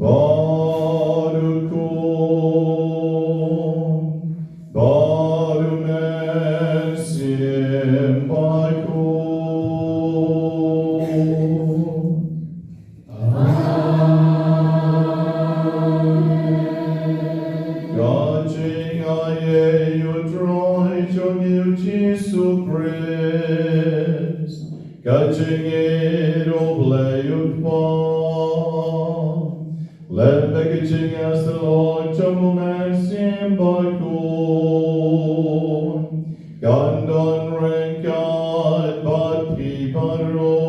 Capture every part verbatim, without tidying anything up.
Baroku, baroku men sim baku. Ka jingaiei U Trai jong ngi U Jisu Khrist. Ka jingïeit U Blei U Kpa, lem bad ka jingïasyllok jong U Mynsiem Bakhuid, kan don ryngkat bad phi baroh.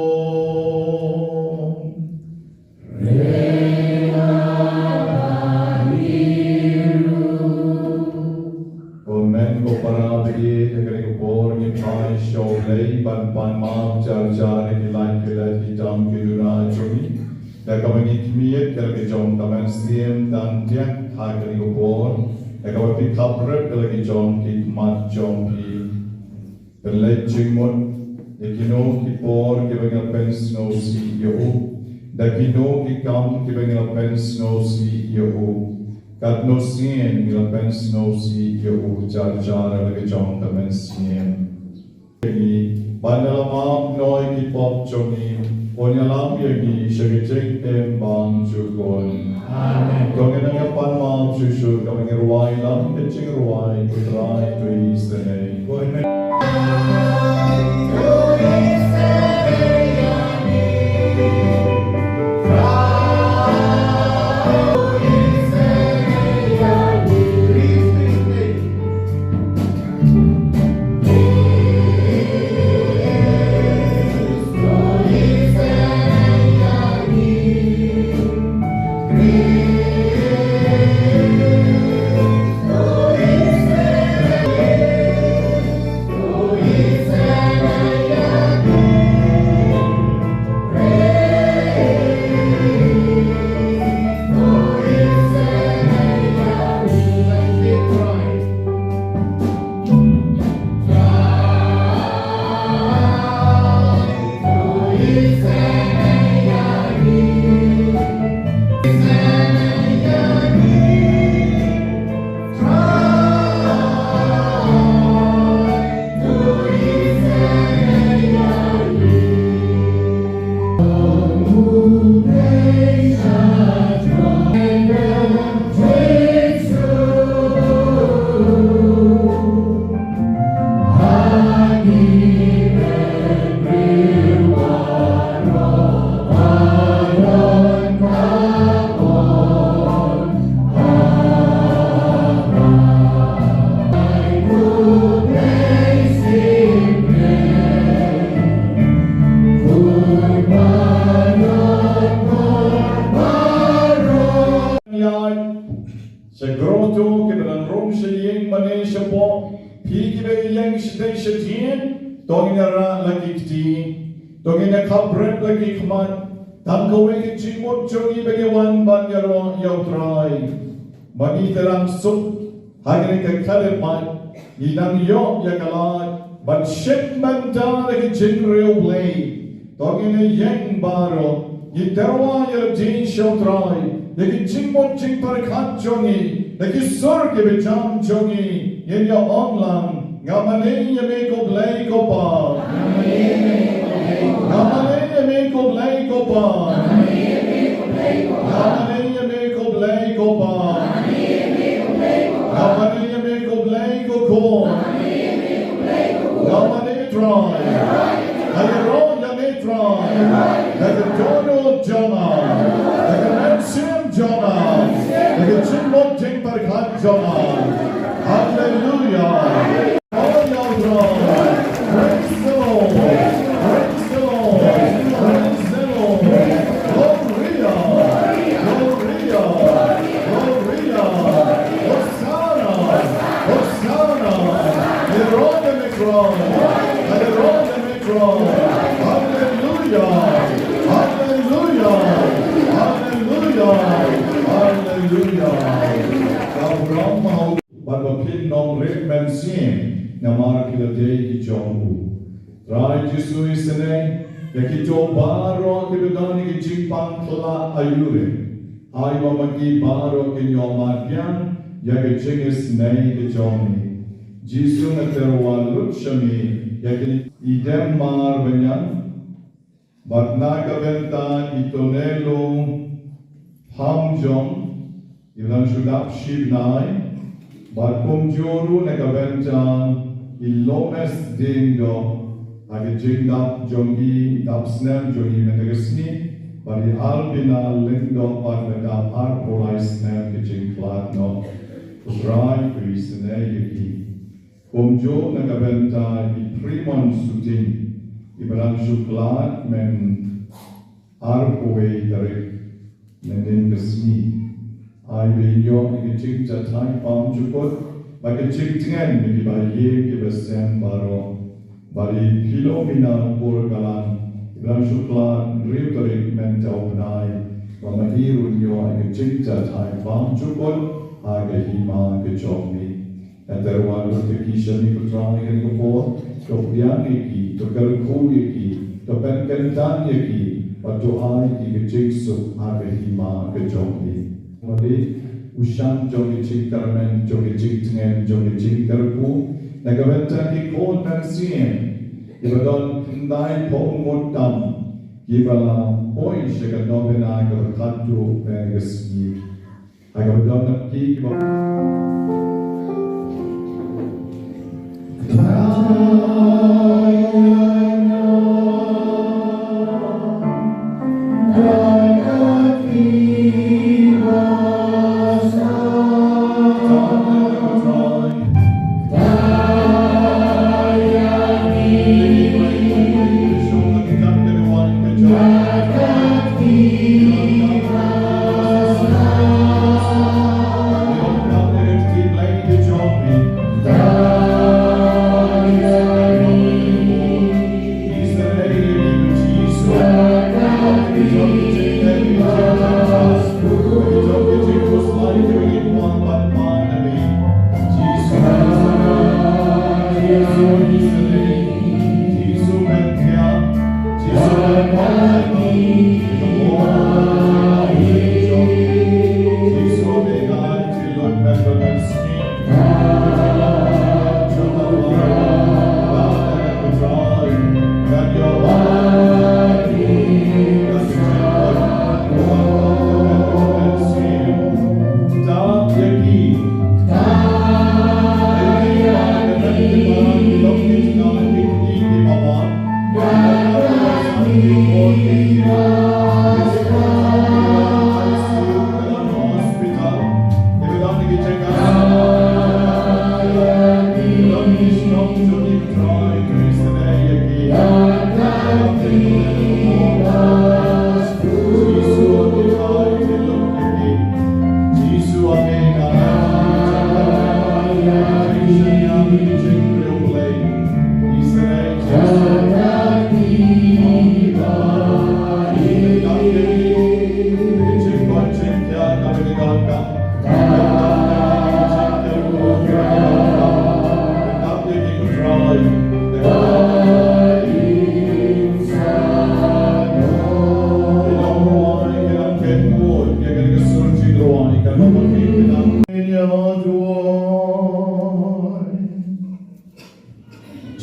Ko hynmen ko para baieit, ha kane ka por ngi phai sha U Blei ban pan map jar jar ïa ki lait ki let, ki tam ki duna jong ngi. Da kaba ngi khmih ïa ka la ka jong ka mynsiem tang tiak ha kane ka por, da kaba phi khapret ka la ka jong ki khmat jong phi. Pynleit jingmut ïa kino ki por kiba ngi la pynsngewsih ïa u, da kino ki kam kiba ngi la pynsngewsih ïa u. Katno sien ngi la pynsngewsih ïa u jar jar ha la ka jong ka mynsiem. Ngi ban ïalam noh ïa ki pop jong ngi, un ïalam ïa ngi sha ka jingim bymjukut. Amen. To ngin nang ïa pan map shuh shuh kaba ngi rwai lam ka jingrwai U Trai to isynei. Sha grotto kiba dang rung sha ïing mane shapoh, phi kiba ïeng shatei shatien, to ngin ïa rah la ki kti, to ngin ïa khapbrep la ki khmat, tang kawei ka jingmut jong ngi ba ngi wan ban ïaroh ïa U Trai. Ba ngi te dang suk ha kane ka khyllipmat, ngi dang ïoh ïa ka lad ban shim bynta da ka jingriewblei. To ngin ïeng baroh, ngin tyrwa ïa lade sha U Trai, ïa ka jingmut jingpyrkhat jong ngi, da ki sur kiba jam jong ngi, ngin ïa ong lang, nga mane ïa me ko Blei ko Pa. Nga mane ïa me ko Blei ko Pa. Nga mane ïa me ko Blei ko Pa. Nga mane ïa me ko Blei ko Khun. Nga mane Trai. Nga ïaroh ïa me Trai. Da ka dohnud jong nga, da ka mynsiem jong nga, da ka jingmut jingpyrkhat jong nga. Haleluya. Praise the Lord. Praise the Lord. Praise the Lord. Gloria. Gloria. Gloria. Hosanna. Hosanna. Ïaroh ïa me Trai. Ïaroh ïa me Trai. Haleluya. Haleluya. Haleluya. Haleluya. Ka burom ma u Bad ba phin ym rit mynsiem namar ki lade ki jong u. Trai Jisu, isynei ïa kito baroh kiba don ïa ki jingpang khyllah aiu re. Ai ba ma ki baroh kin ïoh mad biang ïa ka jingisynei ka jong me. Jisu, nga tyrwa lut sha me ïa kine i Demmar Baniang, bad na ka bynta i Tonelo Pamjong, i ba dang shu dap shi bnai, bad kumjuh ruh na ka bynta i Lomes Diengdoh, ha ka jingdap jong i, dap snem jong i mynta ka sngi, bad i Albina Lyngdoh, bad ba dap arphew lai snem ka jingkhlad noh. Ko Trai, to isynei ïa ki. Kumjuh na ka bynta i Primon Suting, i ba dang shu khlad myn arphew wei tarik mynhynnin ka sngi. Ai ba in ïoh ïa ka jingjathai pamjukut bad ka jingtngen na ki bahaïing ki basem baroh. Bad i Philomena Purgalan, i ba dang shu khlad hynriew tarik mynta u bnai, ba ma i ruh in ïoh ïa ka jingjathai pamjukut ha ka hima ka jong me. Nga tyrwa lut ïa ki sha me ko Trai ha kane ka por, to pdiang ïa ki, to kyrkhu ïa ki, to pynkyntang ïa ki, bad to ai ïa ki ka jingsuk ha ka hima ka jong me. Mane u shan jong ka jingkyrmen, jong ka jingtngen, jong ka jingkyrkhu na ka bynta ki khun mynsiem kiba don khyndai phew ngut tam, kiba la poi sha ka novena kaba khatduh mynta ka sngi.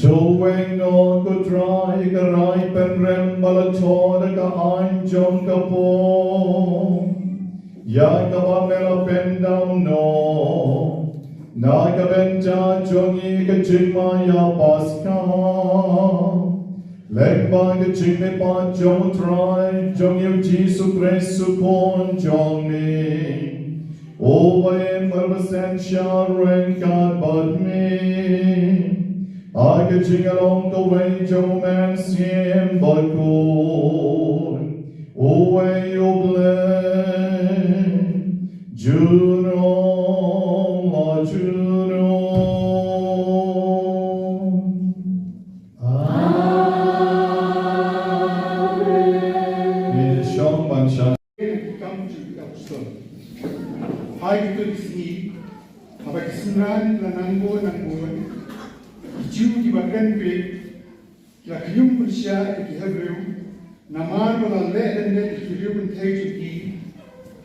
To weng noh ko Trai ïa ka rai pynrem ba la thoh da ka aiñ jong ka por, ïa kaba me la pyndam noh na ka bynta jong ngi, ka jingma ïa Paskha. Lyngba ka jingmihpat jong u Trai jong ngi u Jisu Khrist u Khun jong ngi, uba im bad ba sngewsih ryngkat bad me, ha ka jinglong kawei jong u Mynsiem Bakhuid, uwei U Blei, junom la junom. Amen. Ngi shong ban shah. Kam jong ki apostol. Ha kito ki sngi, haba ki synran ki la nang bun nang bun, ki Jiw kiba kren Grik ki la khñium pynshai ïa ki Hebru, namar ba la leh lyndet ïa ki riew kynthei jong ki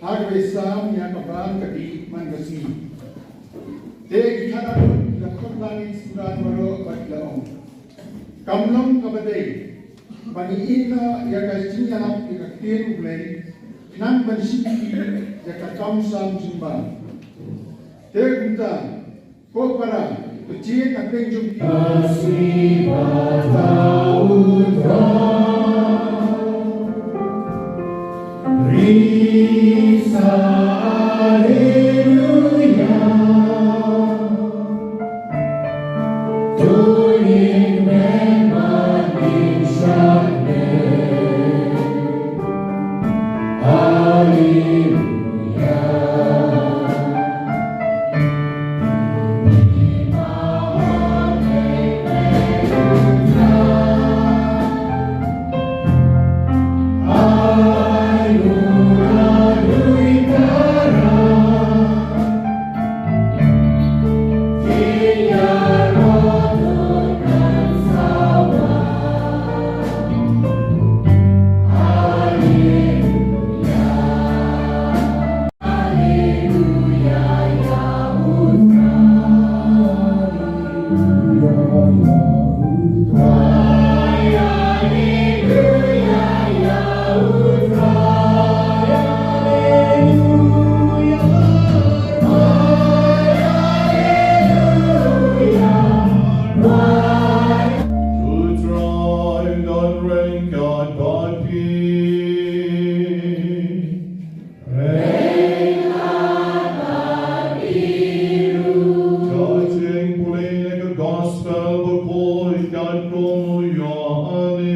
ha kaba ïasam ïa ka bam ka dih man ka sngi. Te ki khynnah ki la khot lang ïa ki synran baroh bad ki la ong, kam long kaba dei ba ngi ïeh noh ïa ka jingïalap ïa ka ktien U Blei, khnang ban shim ïa ka kam sam jingbam. Te kumta, ko para, to jied na pdeng jong phi. Ka jingpule na ka Gospel bakhuid katkum u Ïoannis.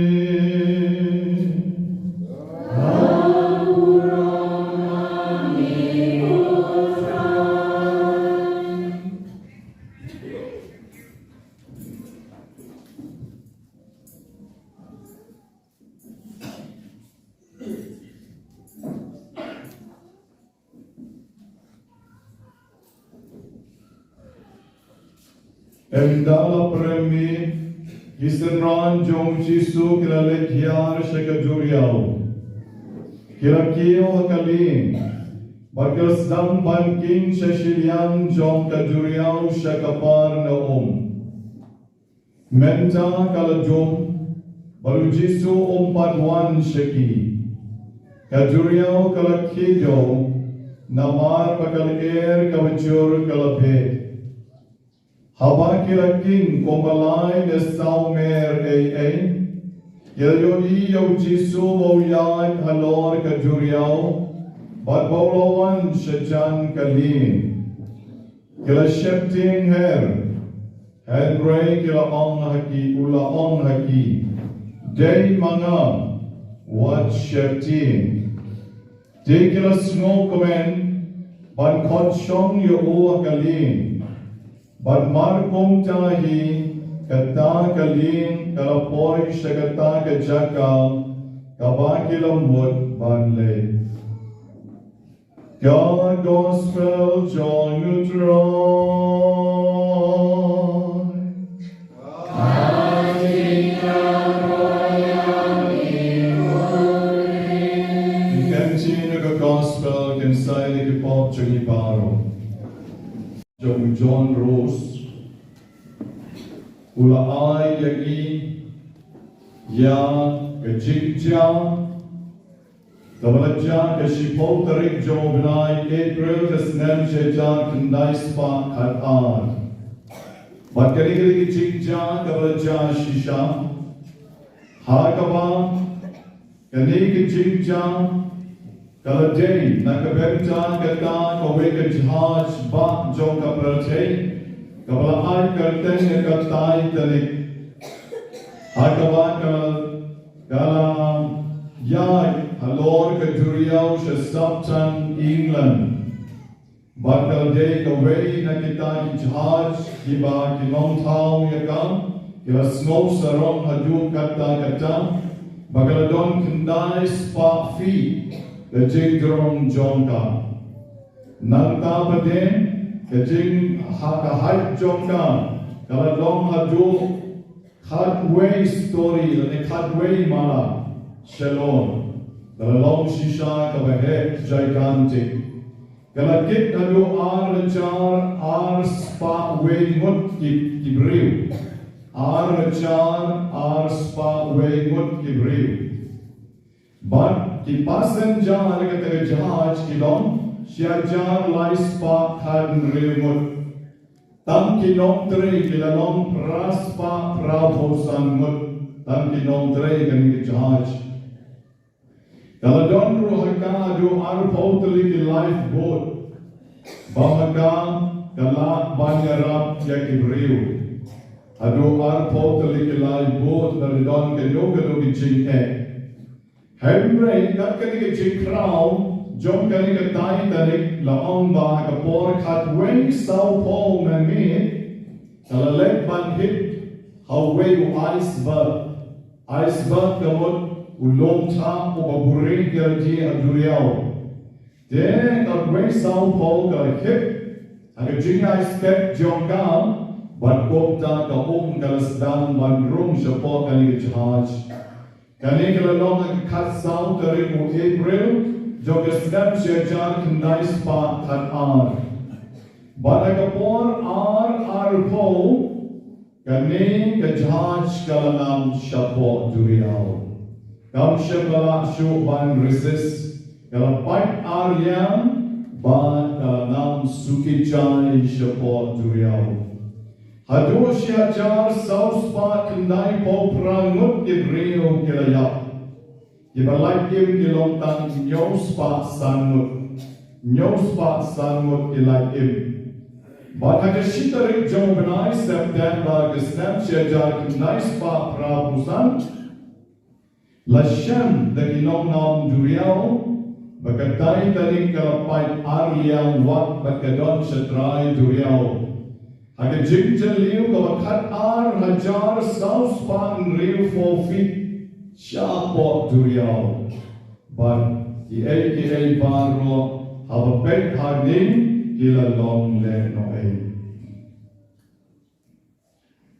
Ynda la prem miet, ki synran jong u Jisu ki la leit hiar sha ka duriaw. Ki la kiew ha ka lieng, bad ki la sdang ban king sha shiliang jong ka duriaw sha Kapernaum. Mynta ka la dum, bad u Jisu um pat wan sha ki. Ka duriaw ka la khie dew, namar ba ka lyer kaba jur ka la bit. Haba ki la king kumba lai ne saw mer ei ei, ki la ïohi ïa u Jisu ba u ïaid halor ka duriaw, bad ba u la wan shajan ka lieng. Ki la sheptieng her, hynrei ki la ong ha ki, u la ong ha ki, dei ma nga, wat sheptieng. Te ki la sngewkmen ban khot shong ïa u ha ka lieng. Bad mar kumta hi, kata ka lieng ka la poi sha kata ka jaka kaba ki la mut ban leit. Ka Gospel jong u Trai. Ngi kyntiew na ka Gospel kynsan ïa ki pop jong ngi. Baroh. Jong u John Rose u la ai ïa ngi ïa ka jingjia kaba la jia ka shiphew tarik jong u bnai April ka snem shi hajar khyndai spah khatar. Bad kane ka dei ka jingjia kaba la jia shisha ha kaba kane ka jingjia ka la dei na ka bynta kata kawei ka jahaj bah jong ka pyrthei kaba la ai kyrteng ïa ka Titanic. Ha kaba ka la, ka la ïaid halor ka duriaw sha Southampton, England. Bad ka la dei kawei na kita ki jahaj kiba ki nongthaw ïa ka ki la sngew sarong haduh katta katta, ba ka la don khyndai spah feet ka jingdrong jong ka. Nangta pat ka jing ha ka height jong ka ka la long haduh khatwei story lane khatwei mala shalor. Ka la long shisha kaba heh, gigantic. Ka la kit haduh ar hajar ar spah wei ngut ki, ki briew. Ar hajar ar spah wei ngut ki briew. Bad ki passenger ha kata ka jahaj ki long shi hajar lai spah khathynriew ngut. Tang ki nongtrei ki la long phra spah phra phew san ngut. Tang ki nongtrei kane ka jahaj. Ka la don ruh ha ka haduh arphew tylli ki lifeboat ba ha ka ka lah ban ïarap ïa ki briew. Haduh arphew tylli ki lifeboat la don kano kano ki jingeh. Hynrei kat kane ka jingkhraw jong kane ka Titanic la ong ba ha ka por khatwei sawphew minit ka la leit ban hit ha uwei u iceberg. Iceberg ka mut u lum thah uba buhrieh ïa lade ha duriaw. Te khatwei sawphew ka la hit ha ka jingïaid step jong ka bad kumta ka um ka la sdang ban rung shapoh kane ka jahaj. Kane ka la long ha ka khatsaw tarik u April jong ka snem shi hajar khyndai spah khatar. Bad ha ka por ar arphew kane ka jahaj ka la ngam shapoh duriaw. Kam shym la lah shuh ban resist, ka la pait ar ïam bad ka la ngam suki jai shapoh duriaw. Haduh shi hajar saw spah khyndai phew phra ngut ki briew ki la ïap. Kiba lait im ki long tang hynñiew spah san ngut. Hynñiew spah san ngut ki lait im. Bad ha ka shi tarik jong u bnai September ka snem shi hajar khyndai spah phra phew san, la shem da ki nongngam duriaw ba ka Titanic ka la pait ar liang wat bad ka don sha trai duriaw. Ha ka jingjylliew kaba khatar hajar saw spah hynriewphew feet shapoh duriaw. Bad kiei kiei baroh haba peit hangne ki la long lehnohei.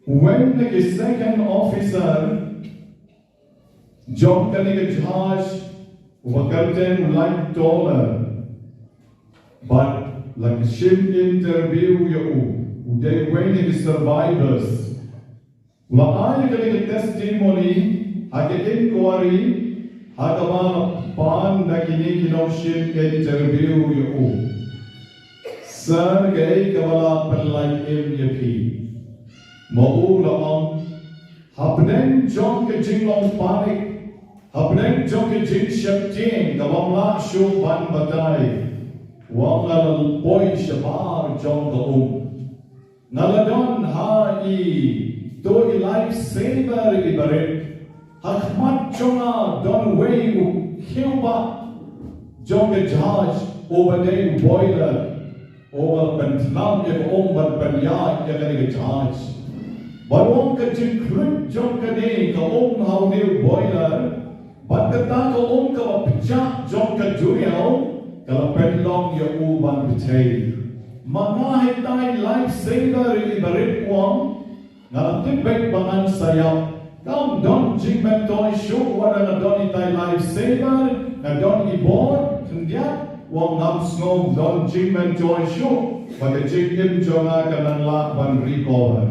Uwei na ki second officer jong kane ka jahaj uba kyrteng u Light Toller. Bad la ka shim interview ïa u, u dei uwei na ki survivors. U la ai kane ka testimony ha ka inquiry ha kaba la pan da kine ki nongshim interview ïa u. Sir, kaei kaba la pynlait im ïa phi? Ma u la ong, hapdeng jong ka jinglong panic, hapdeng jong ka jingsheptieng kabym lah shuh ban batai, u ong nga la poi shabar jong ka um. Nga la don ha i to i life saver iba rit. Ha khmat jong nga don uwei u khiew bah jong ka jahaj uba dei u boiler uba pynthlam ïa ka um ban pynïaid ïa kane ka jahaj. Bad u ong ka jingkhluit jong kane ka um ha une u boiler bad kata ka um kaba pjah jong ka duriaw ka la pynlong ïa u ban pyrthei. Ma nga hangtai life saver iba rit u ong, nga la tip beit ba ngan sa ïap. Kam don jingmyntoi shuh wat la nga don itai life saver, nga don i bor khyndiat. Ong ngam sngew don jingmynjur shuh ba ka jingim jong nga ka nang lah ban recover.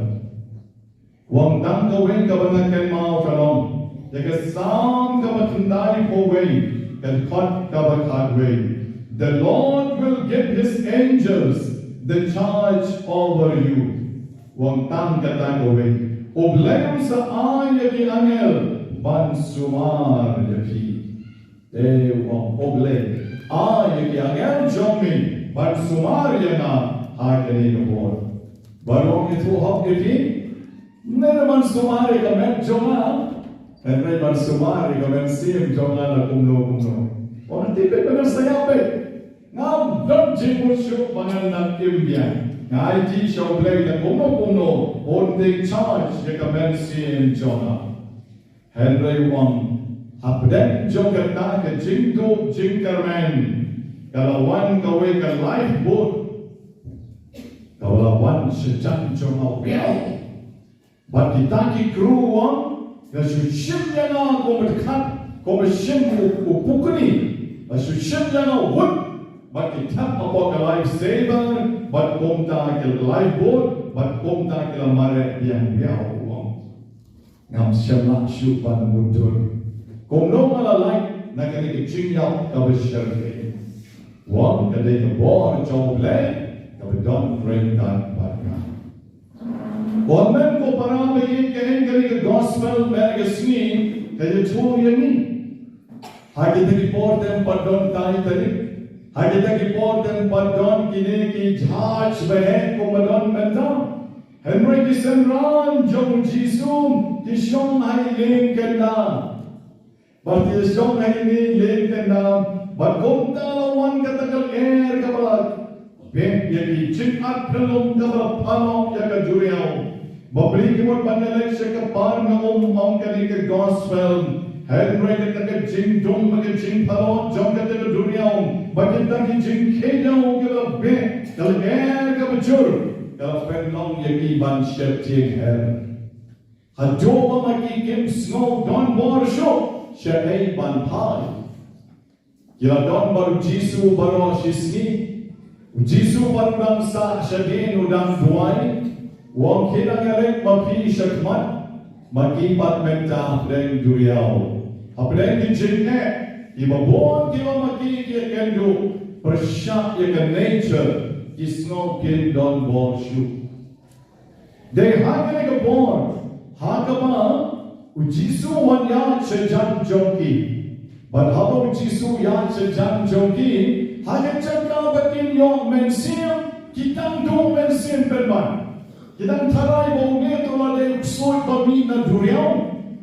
Ong tang kawei kaba nga kynmaw ka long ïa ka Salm kaba khyndai phew wei, ka dkhot kaba khatwei. The Lord will give his angels the charge over you. Ong tang kata kawei. U Blei un sa ai ïa ki angel ban sumar ïa phi. Te ong U Blei, ai ïa ki angel jong me ban sumar ïa nga ha kane ka por. Baroh ngi thuh hok ïa ki, ne ban sumar ïa ka met jong nga, hynrei ban sumar ïa ka mynsiem jong nga la kumno kumno. Ong te peit ba ngan sa ïap peit. Ngam don jingmut shuh ba ngan nang im biang. Nga aiti sha U Blei la kumno kumno un take charge ïa ka mynsiem jong nga. Hynrei ong hapdeng jong kata ka jingduh jingkyrmen, ka la wan kawei ka lifeboat kaba la wan shajan jong nga wiaw. Bad kita ki crew ong, ka shu shim ïa nga kum u dkhot, kum u shim u, u pukni. Ka shu shim ïa nga wut. Bad ki thep hapoh ka life saver, bad kumta ka lifeboat, bad kumta ka la mareh biang wiaw ong. Ngam shym lah shuh ban mutdur. Kumno nga la lait na kane ka jingïap kaba shyrkhei. Ong ka dei ka bor jong U Blei kaba don ryngkat bad nga. Ong men ko para ba ïeit, kane ka gospel mynta ka sngi ka ïathuh ïa ngi. Ha kita ki por te ym pat don Titanic. Ha kita ki por te ym pat don kine ki jahaj ba heh kumba don mynta. Hynrei ki synran jong U Jisu ki shong ha i lieng kyndam. Bad ki shong ha i lieng kyndam. Bad kumta la wan kata ka lyer kaba la beh ïa ki, jingat phyllung kaba la pynlong ïa ka duriaw. Bapli ki mut ban ïaleit sha ka par nga um ong kane ka gospel. Hynrei kata ka jingdum bad ka jingpynlong jong kata ka duriaw bad kita ki jingkheiñiew ki la beh, ka lyer kaba jur ka la pynlong ïa ki ban sheptieng her. Haduh ba ma ki kim sngew don bor shuh shaei ban phai. Ki la don bad U Jisu baroh shi sngi. U Jisu pat u dang sah shadien, u dang duwai. U ong, khie nang ïaleit ma phi shakhmat. Ma ki pat mynta hapdeng duriaw, hapdeng ki jingeh kiba bun kiba ma ki ki ïakynduh, pyrshah ïa ka nature, ki sngew kim don bor shuh. Dei ha kane ka por ha kaba U Jisu u wan ïaid shajan jong ki. Bad haba U Jisu u ïaid shajan jong ki, ha ka jaka ba kin ïoh mynsiem, ki dang duh mynsiem pynban. Ki dang tharai ba une to la dei u ksuid ba mih na duriaw.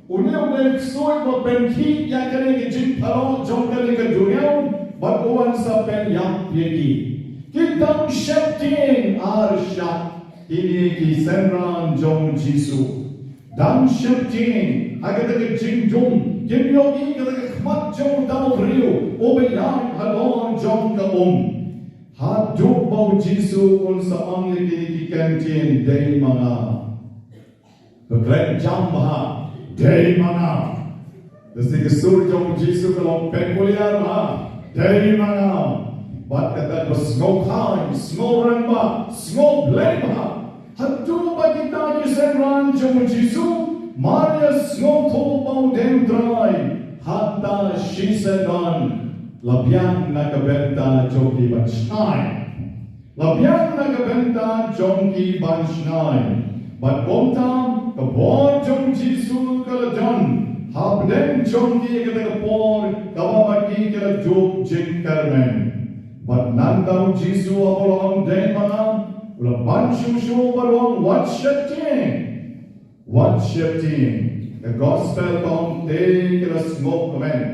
Une u dei u ksuid ba pynkhih ïa kane ka jingpynlong jong kane ka duriaw bad u wan sa pynïap ïa ki. Ki dang sheptieng ar shah. Kine ki synran jong U Jisu dang sheptieng ha kata ka jingdum, kim ïohi kata ka khmat jong uta u briew uba ïaid halor jong ka um. Haduh ba U Jisu un sa ong ïa kine ki kyntien, dei ma nga. Ba kren jam bha, dei ma nga. Lehse ka sur jong U Jisu ka long peculiar bha, dei ma nga. Bad kata ka sngew khlaiñ, sngew rangbah, sngew blei bha. Haduh ba kita ki synran jong U Jisu mar ïa sngewthuh ba u dei U Trai, hangta shisien don la biang na ka bynta jong ki ban shngaiñ. La biang na ka bynta jong ki ban shngaiñ. Bad kumta ka bor jong U Jisu ka la don hapdeng jong ki ha kata ka por kaba ma ki ki la duh jingkyrmen. Bad nangta U Jisu haba u la ong dei ma nga, u la ban shuh shuh bad u ong, wat sheptieng. Wat sheptieng. Ka gospel ka ong te ki la sngewkmen.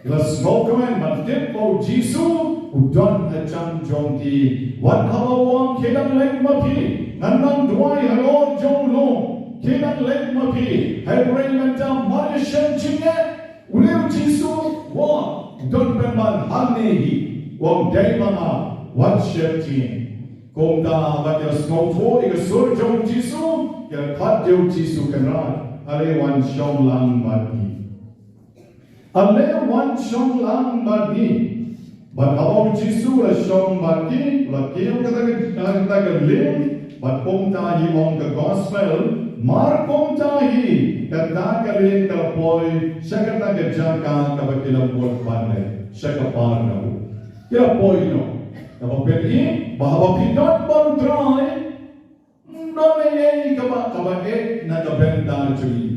Ki la sngewkmen ban tip ba U Jisu u don hajan jong ki. Wat haba u ong khie nang leit ma phi, ngan nang duwai halor jong u lum. Khie nang leit ma phi. Hynrei mynta mar ïa shem jingeh, une U Jisu u don pynban hangne hi. U ong dei ma nga, wat sheptieng. Kumta ba ki la sngewthuh ïa ka sur jong U Jisu, ki la khot ïa U Jisu, Kynrad, ale wan shong lang bad ngi. Ale wan shong lang bad ngi. Bad haba u Jisu u la shong bad ki, u la kiew kata ka, kata ka lieng, bad kumta hi ong ka gospel, mar kumta hi, kata ka lieng ka la poi sha kata ka jaka kaba ki la mut ban leit, sha ka par na u. Ki la poi noh. Kaba phi i, ba haba phi don bad u Trai, ym don ei ei kaba, kaba eh na ka bynta jong ngi.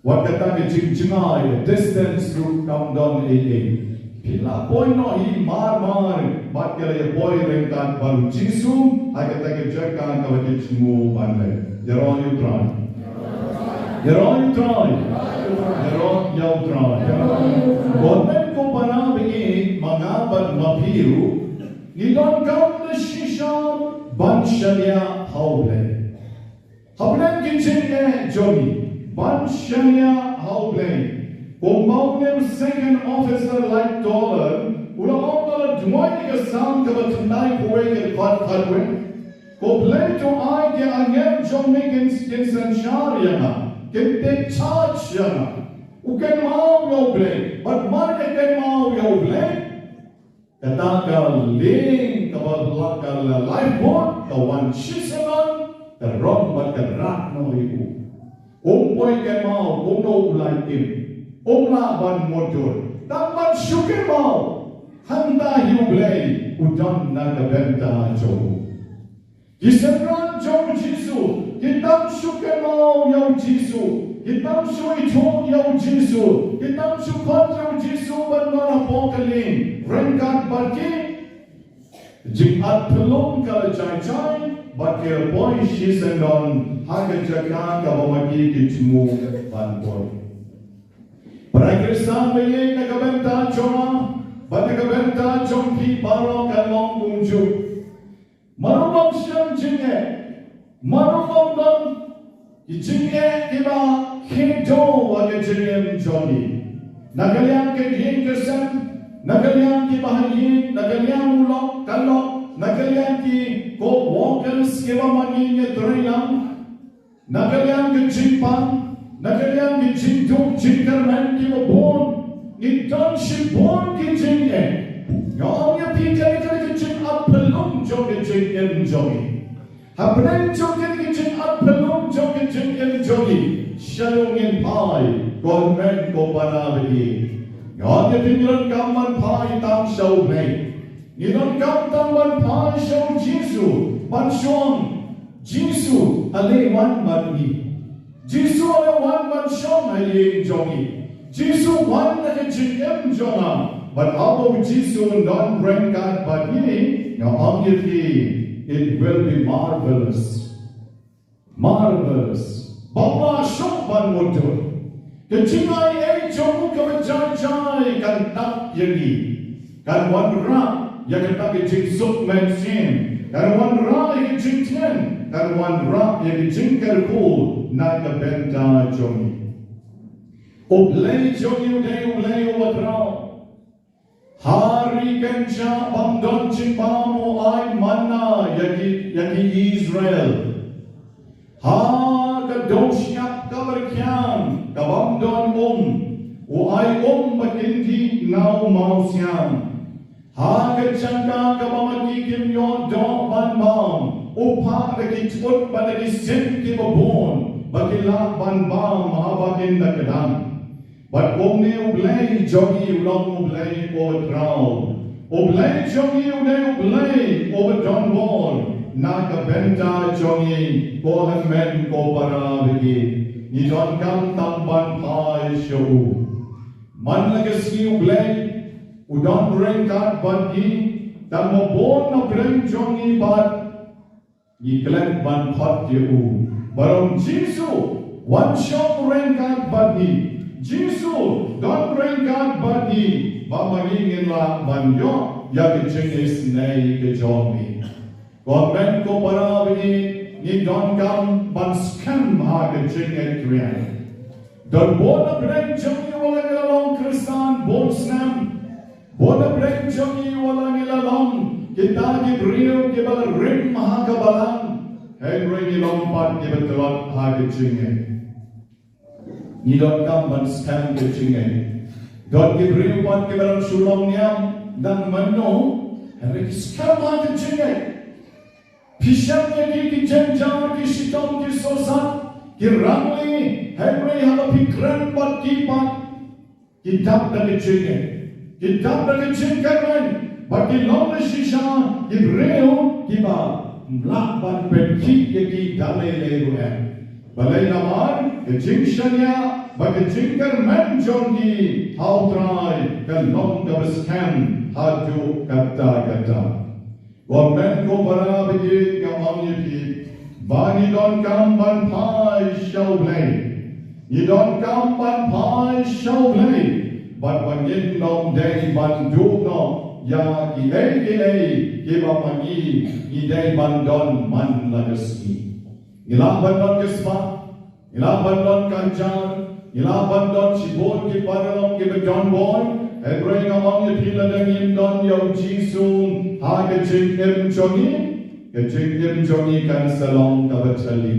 Wat kata ka jingjngai, distance ruh kam don ei ei. Phi la poi noh hi mar mar, bad ka la ïa poi ryngkat bad u Jisu ha kata ka jaka kaba ki thmu ban leit. Ïaroh ïa u Trai. Ïaroh ïa u Trai. Ïaroh ïa u Trai. Ko hynmen ko para baieit, ma nga bad ma phi ruh, ngi donkam da shisha ban shaniah ha U Blei. Hapdeng ki jingeh jong ngi, ban shaniah ha U Blei. Kumba une u second officer Lighttoller u la ong, la duwai ïa ka Salm kaba khyndai phew wei, ka dkhot khatwei. Ko Blei, to ai ki angel jong me kin, kin synshar ïa nga, kin take charge ïa nga. U kynmaw ïa U Blei, bad mar ka kynmaw ïa U Blei, kata ka lieng kaba la, ka la lifeboat ka wan shisien, ka rong bad ka rah noh ïa u. Um poi kynmaw kumno u la im. Um lah ban mutdur. Tang ban shu kynmaw, hangta hi U Blei u don na ka bynta jong u. Ki synran jong u Jisu ki tang shu kynmaw ïa u Jisu, ki tang shu ithuh ïa u Jisu, ki tang shu khot ïa u Jisu ban wan hapoh ka lieng ryngkat bad ki. Jingarphyllung ka la jai jai, bad ki la poi shisyndon ha ka jaka kaba ma ki ki thmu ban poi. Para Khristan baieit, na ka bynta jong nga bad na ka bynta jong phi baroh kan long kumjuh. Mano bym shym jingeh, mano bym don ki jingeh kiba khyndew ha ka jingim jong ngi. Na ka liang ka ïing ka sem, na ka liang kiba ha ïing, na ka liang u lok ka lok, na ka liang ki co-workers kiba ma ngi ngi trei lang. Na ka liang ka jingpang, na ka liang ka jingduk jingkyrmen kiba bun, ngi don shibun ki jingeh. Nga ong ïa phi, kane ka dei ka jingarphyllung jong ka jingim jong ngi. Hapdeng jong kane ka jingarphyllung jong ka jingim jong ngi, sha u ngin phai, ko hynmen ko para baieit. Nga ong ïa phi, ngi donkam ban phai tang sha U Blei. Ngi donkam tang ban phai sha u Jisu, ban shu ong, Jisu, ale wan bad ngi. Jisu, ale wan ban shong ha ïing jong ngi. Jisu, wan na ka jingim jong nga. Bad haba u Jisu un don ryngkat bad ngi, nga ong ïa phi, it will be marvelous. Marvelous. Bym lah shuh ban mutdur. Ka jingai ei jong u kaba jai jai kan tap ïa ngi. Kan wanrah ïa kata ka jingsuk mynsiem. Kan wanrah ïa ka jingthiang. Kan wanrah ïa ka jingkyrkhu na ka bynta jong ngi. U Blei jong ngi u dei U Blei uba khraw. Ha ri kynjah bym don jingbam u ai manna ïa ki, ïa ki Israel. Ha ka dong shyiap kaba rkhiang kaba ym don um, u ai um ba kin dih na u mawsiang. Ha ka jaka kaba ma ki kim ïoh doh ban bam, u phah da ki tnat bad da ki sim kiba bun ba ki lah ban bam haba kin da kdang. Bad kumne U Blei jong ngi u long U Blei uba khraw. U Blei jong ngi u dei U Blei uba don bor na ka bynta jong ngi, ko hynmen ko para baieit. Ngi donkam tang ban phai sha u. Man la ka sngi U Blei u don ryngkat bad ngi, tang ba bun na pdeng jong ngi bad ngi klet ban khot ïa u. Ba ong Jisu, wan shong ryngkat bad ngi. Jisu, don ryngkat bad ngi. Ba ma ngi ngin lah ban ïoh ïa ka jingisynei ka jong ngi. Ko hynmen ko para baieit, ngi donkam ban skhem ha ka jingngeit ïa u. Don bun na pdeng jong ngi wat la ngi la long Khristan bun snem. Bun na pdeng jong ngi wat la ngi la long kita ki briew kiba la rim ha ka balang. Hynrei ngi long pat kiba tlot ha ka jingngeit. Ngi donkam ban skhem ka jingngeit. Don ki briew pat kiba dang shu long niam. Dang mynno, hynrei ki skhem ha ka jingngeit. Phi shem ïa ki, ki jynjar, ki shitom, ki sohsat, ki rangli, hynrei haba phi kren bad ki pat, ki dap da ka jingngeit, ki dap da ka jingkyrmen, bad ki long da shisha ki briew kiba lah ban pynkhih ïa ki da lei lei ruh em. Balei? Namar ka jingshaniah bad ka jingkyrmen jong ki ha U Trai ka long kaba skhem haduh katta katta. Ko hynmen ko para baieit, nga ong ïa phi ba ngi donkam ban phai sha U Blei. Ngi donkam ban phai sha U Blei bad ba ngin ym dei ban duh noh ïa kiei kiei kiba ma ngi ngi dei ban don man la ka sngi. Ngi lah ban don ka spah, ngi lah ban don ka hajar, ngi lah ban don shibun ki paralok kiba don bor, hynrei nga ong ïa phi, lada ngim don ïa U Jisu ha ka jingim jong ngi, ka jingim jong ngi kan sa long kaba tylli.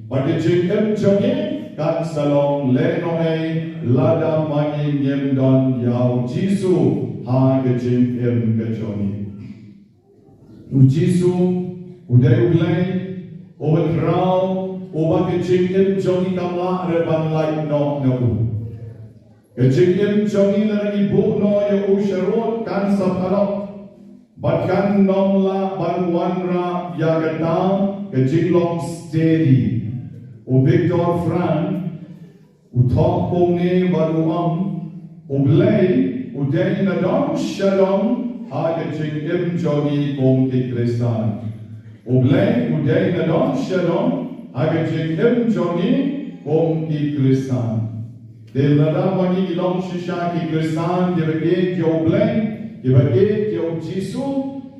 Bad ka jingim jong ngi kan sa long lehnohei lada ma ngi ngim don ïa U Jisu ha ka jingim ka jong ngi. U Jisu u dei U Blei uba khraw, uba ka jingim jong ngi kam lah re ban lait noh na u. Ka jingim jong ngi lada ngi buh noh ïa u sharud kan sa pharok bad kan nym lah ban wanrah ïa kata ka jinglong steady. U Viktor Frankl u thoh kumne bad u ong, U Blei u dei na dong sha dong ha ka jingim jong ngi kum ki Khristan. U Blei u dei na dong sha dong ha ka jingim jong ngi kum ki Khristan. Te lada ma ngi ngi long shisha ki Khristan kiba ïeit ïa U Blei, kiba ïeit ïa U Jisu,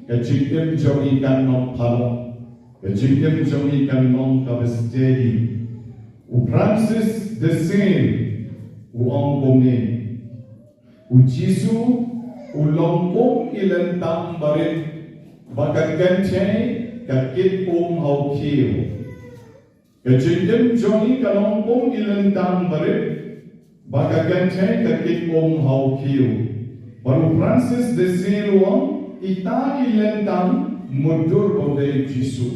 ka jingim jong ngi kan nym pharok. Ka jingim jong ngi kan long kaba steady. U Francis de Sales u ong kumne, U Jisu u long kum i lyntang barit ba ka kynthei ka kit um ha u khiew. Ka jingim jong ngi ka long kum i lyntang barit ba ka kynthei ka kit um ha u khiew. Bad u Francis de Sales u ong, ita i lyntang mutdur ba u dei U Jisu.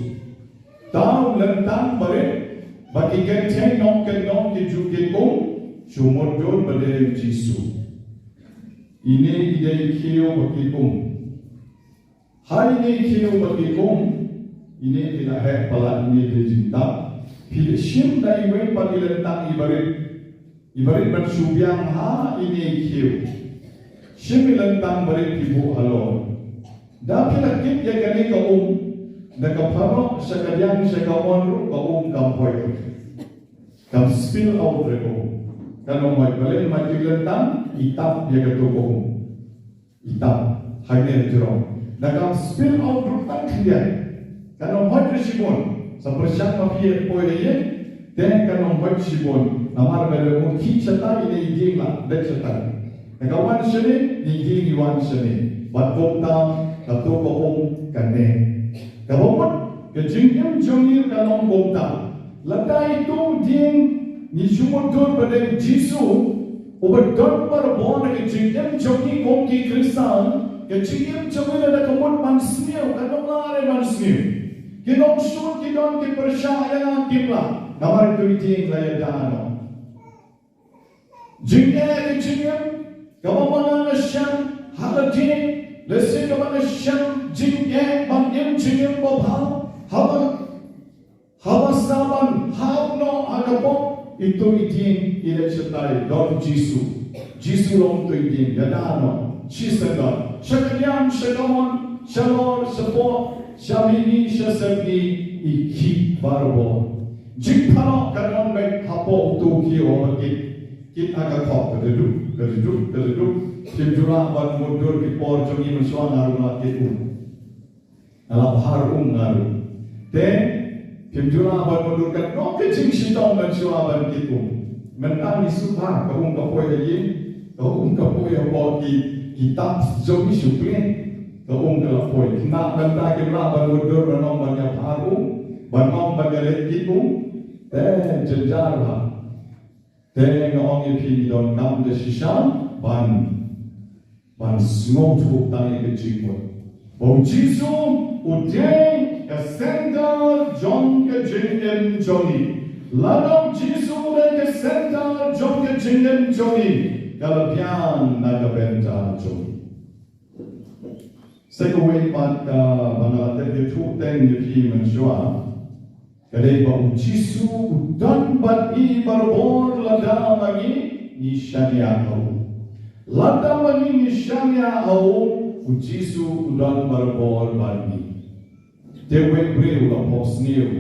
Ta u lyntang barit ba ki kynthei nongkyndong ki ju kit um, shu mutdur ba dei U Jisu. Ine i dei i khiew ba kit um. Ha ine i khiew ba kit um, ine phi la heh palat, ine i dei jingtap. Phi la shim da iwei pat i lyntang i barit. I barit ban shu biang ha ine i khiew. Shim i lyntang barit phi buh halor. Da phi la kit ïa kane ka um, da ka pharok sha ka diang sha ka mon ruh ka um kam hoit. Kam spill out re ka um. Kan ym hoit, balei? Namar i lyntang i tap ïa kato ka um. I tap hangne ha jrong. Da kam spill out ruh tang khyndiat. Kan ym hoit re shibun. Sa pyrshang ma phi ïa poi ïa ïing, te kan ym hoit shibun. Namar ba lada mut khih shatai, ine i dieng la leit shatai. Da ka wan shane, ine i dieng i wan shane. Bad kumta kato ka um ka neh. Kaba mut ka jingim jong ngi ka long kumta. Lada ito u dieng ngi shu mutdur ba dei U Jisu uba don barabor na ka jingim jong ngi kum ki Khristan, ka jingim jong ngi lada ka mut ban sniew, kan ym lah re ban sniew. Ki nongshun ki don ki pyrshah ïa nga, kim lah. Namar ito i dieng la ïada noh. Jingeh ka jingim, kaba ma nga nga shem ha lade, lehse kaba nga shem jingeh ban im jingim babha, haba, haba sa ban haoid noh ha ka pop, ito i dieng i leit shatai, don U Jisu. Jisu long uto i dieng, ïada noh, shisyndon, sha ka diang, sha ka mon, shalor, shapoh, sha mihngi, sha sepngi, i khih barabor. Jingpharok ka don beit hapoh uto u khiew uba kit. Kit ha ka khop, ka duduk, ka duduk, ka duduk. Phim ju lah ban mutdur, ki por jong ngi mynshuwa nga ruh nga la kit um. Nga la bhar um nga ruh. Te phim ju lah ban mutdur, ka don ka jingshitom mynshuwa ban kit um. Mynta ngi shu bhar, ka um ka poi ha ïing, ka um ka poi hapoh ki, ki tap jong ngi shu plie. Ka um ka la poi. Khynnah mynta kim lah ban mutdur, ban ong ban ïa bhar um, ban ong ban ïa leit kit um. Te jynjar bha. Te nga ong ïa phi, ngi donkam da shisha ban Ban sngewthuh tang ïa ka jingmut ba u Jisu u dei ka center jong ka jingim jong ngi. Lada u Jisu u dei ka center jong ka jingim jong ngi, ka la biang na ka bynta jong ngi. Sa kawei pat kaba nga la tip ïathuh teng ïa phi mynshuwa, ka dei ba u Jisu u don bad ngi barabor lada ma ngi ngi shaniah ha u. Lada ma ngi ngi shaniah ha u, u Jisu u don barabor bad ngi. Te wei briew u la phohsniew